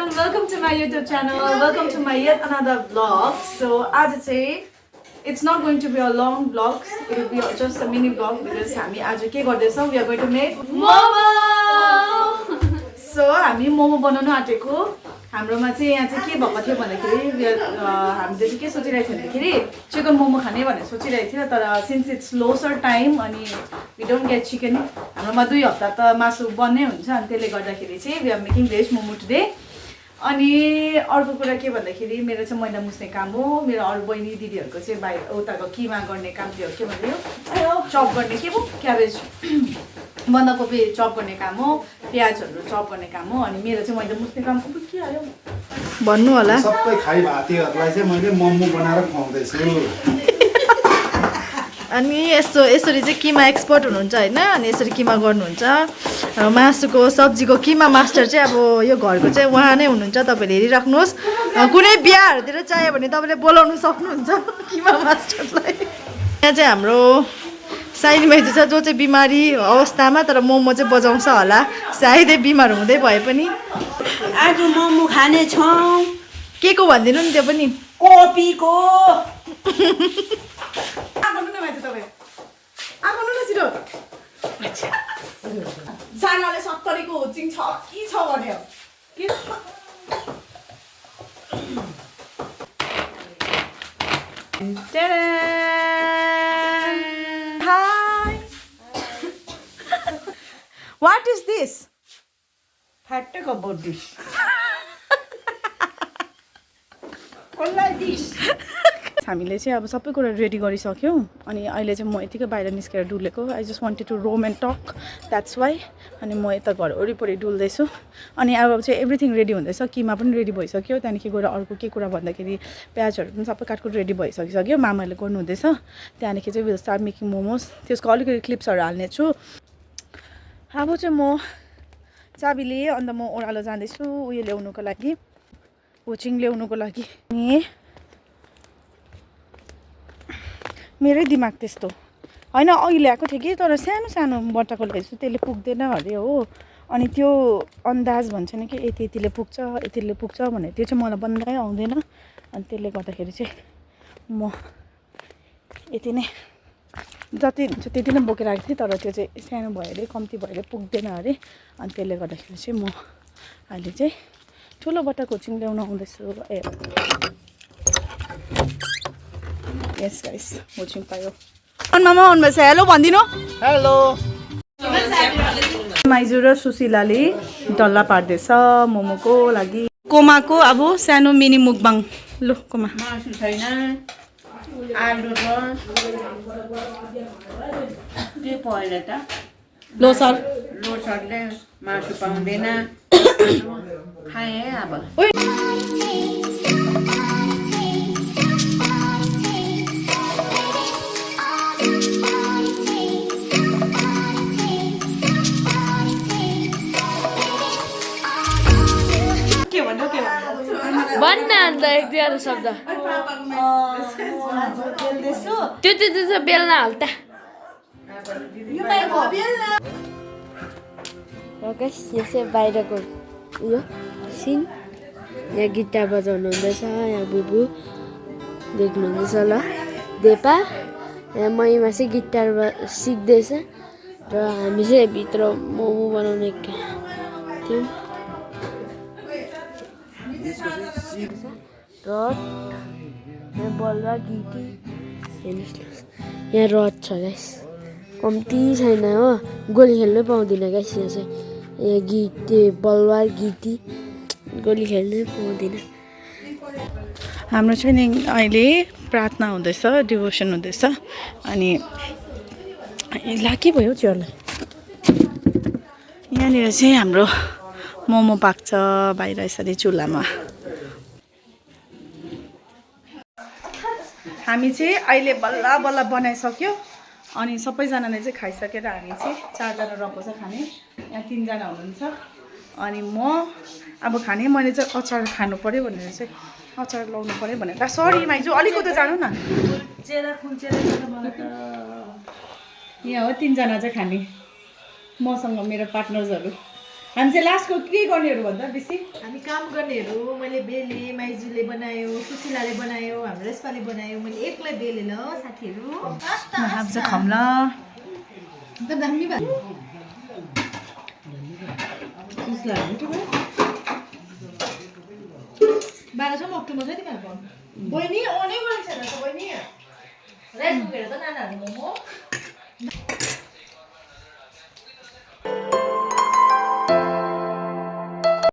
everyone, welcome to my YouTube channel. Welcome to my yet another vlog. So आज चाहिँ it's not going to be a long vlog. It will be just a mini vlog because हामी आज के गर्दैछौँ? We are going to make momo. So हामी मोमो बनाउन आँटेको. हाम्रोमा चाहिँ यहाँ चाहिँ के भएको थियो भन्दाखेरि हामीले चाहिँ के सोचिरहेको थियो भन्दाखेरि चिकन मोमो खाने भनेर सोचिरहेको थियो तर सिन्स इट्स लोसर टाइम अनि वी डोन्ट गेट चिकन हाम्रोमा 2 हप्ता त मासु बन्नै हुन्छ अनि त्यसले गर्दाखेरि चाहिँ we are making veg momo today अनि अर्को कुरा के भन्दाखेरि मेरो चाहिँ मैदा मुस्ने काम हो मेरो अरु बहिनी दिदीहरुको चाहिँ बाहिर उताको किमा गर्ने काम थियो के भन्यो चप गर्ने के हो क्याबेज बन्दाकोपी चप गर्ने काम हो प्याजहरु चप गर्ने काम हो अनि मेरो चाहिँ मैदा मुस्ने काम के आयो भन्नु होला सबै खाइ भातीहरुलाई चाहिँ मैले मोमो बनाएर खुवाउँदै छु अनि यसरी चाहिँ किमा एक्सपर्ट हुनुहुन्छ हैन अनि यसरी किमा गर्नुहुन्छ मासुको सब्जीको किमा मास्टर चाहिँ अब यो घरको चाहिँ उहाँ नै हुनुहुन्छ तपाईले हेरिराख्नुहोस् कुनै बिहाहरुतिर चाहियो भने तपाईले बोलाउन सक्नुहुन्छ किमा मास्टरलाई यहाँ चाहिँ हाम्रो साइली माइजू छ जो चाहिँ बिमारी अवस्थामा तर मोमो चाहिँ बजाउँछ होला सायदै बिमार हुँदै भए पनि आज मोमो खाने छौं के को भन्दिनु नि त्यो पनि कोपीको सानाले 70 को हुचिङ छ कि छ भन्यो के Hi. What is this? Fatta about this. What this? हामीले चाहिँ अब सबै कुरा रेडी गरिसक्यौ अनि अहिले चाहिँ म यतिकै बाहिर निस्केर डुलेको I just wanted to roam and talk that's why अनि म यता घर वरिपरि डुल्दैछु अनि अब चाहिँ एभ्रिथिङ रेडी हुँदैछ किमा पनि रेडी भइसक्यो त्यहाँदेखि गएर अर्को के कुरा भन्दाखेरि प्याजहरू पनि सबै काटकुट रेडी भइसकिसक्यो मामाले गर्नुहुँदैछ त्यहाँदेखि चाहिँ विल स्टार्ट मेकिङ मोमोज त्यसको अलिकति क्लिप्सहरू हाल्नेछु अब चाहिँ म चाबी लिएँ अन्त म ओह्रालो जाँदैछु उयो ल्याउनुको लागि कोचिङ ल्याउनुको लागि अनि मेरै दिमाग त्यस्तो हैन अघि ल्याएको थिएँ कि तर सानो सानो बट्टाको ल्याएछु त्यसले पुग्दैन अरे हो अनि त्यो अन्दाज भन्छ नि कि यतिले पुग्छ भने त्यो चाहिँ मलाई बन्दै आउँदैन अनि त्यसले गर्दाखेरि चाहिँ म यति नै जति हुन्छ त्यति नै बोकेर आएको थिएँ तर त्यो चाहिँ सानो भयो अरे कम्ती भयो अरे पुग्दैन अरे अनि त्यसले गर्दाखेरि चाहिँ म अहिले चाहिँ ठुलो बट्टा कोचिङ ल्याउन आउँदैछु ए यस गाइस कोचिङ पायो मामा आउनुभएछ हेलो भनिदिनु हेलो माइजू र सुशीलाले डल्ला पार्दैछ मोमोको लागि कोमाको अब सानो मिनी मुकबाङ लु कोमा मासु छैन आलु छ के पहिला त लोसरले मासु पाउँदैन खाए अब भन्न अन्त एक दुईवटा शब्द त्यो बेल्न हाल्दा यो चाहिँ बाहिरको उयो सिन यहाँ गिटार बजाउनु हुँदैछ यहाँ बुबु देख्नुहुँदैछ ल देपा यहाँ महिमा चाहिँ गिटार सिक्दैछ र हामी चाहिँ भित्र मोमो बनाउने थियौँ रड यहाँ बलुवा गिटी हेर्नुहोस् यहाँ रड छ गाइस कम्ती छैन हो गोली खेल्नै पाउँदिनँ गाइस यहाँ चाहिँ यहाँ गिटी बलुवा गिटी गोली खेल्नै पाउँदिनँ हाम्रो चाहिँ नि अहिले प्रार्थना हुँदैछ डिभोसन हुँदैछ अनि ला के भयो चियरलाई यहाँनिर चाहिँ हाम्रो मोमो पाक्छ बाहिर यसरी चुल्हामा हामी चाहिँ अहिले बल्ल बल्ल बनाइसक्यो अनि सबैजनाले चाहिँ खाइसकेर हामी चाहिँ 4 जना रहेको छ खाने यहाँ 3 जना हुनुहुन्छ अनि म अब खाने मैले चाहिँ अचार खानु पर्यो भनेर चाहिँ अचार लाउनु पर्यो भनेर सरी माइजू अलिकति जानु न यहाँ हो 3 जना चाहिँ खाने मसँग मेरो पार्टनर्सहरु हामी चाहिँ लास्टको के गर्नेहरू भन्दा बेसी हामी काम गर्नेहरू मैले बेले माइजूले बनायो सुशीलाले बनायो हाम्रो रेस्पाले बनायो मैले एक्लै बेले ल साथीहरू हामी चाहिँ खम्ला त दामी भयो बाह्रसम्म अक्टोबर छ नि खालको बहिनी आउनै गरेको छैन त बहिनी राइस कुकेर त नानाहरू मोमो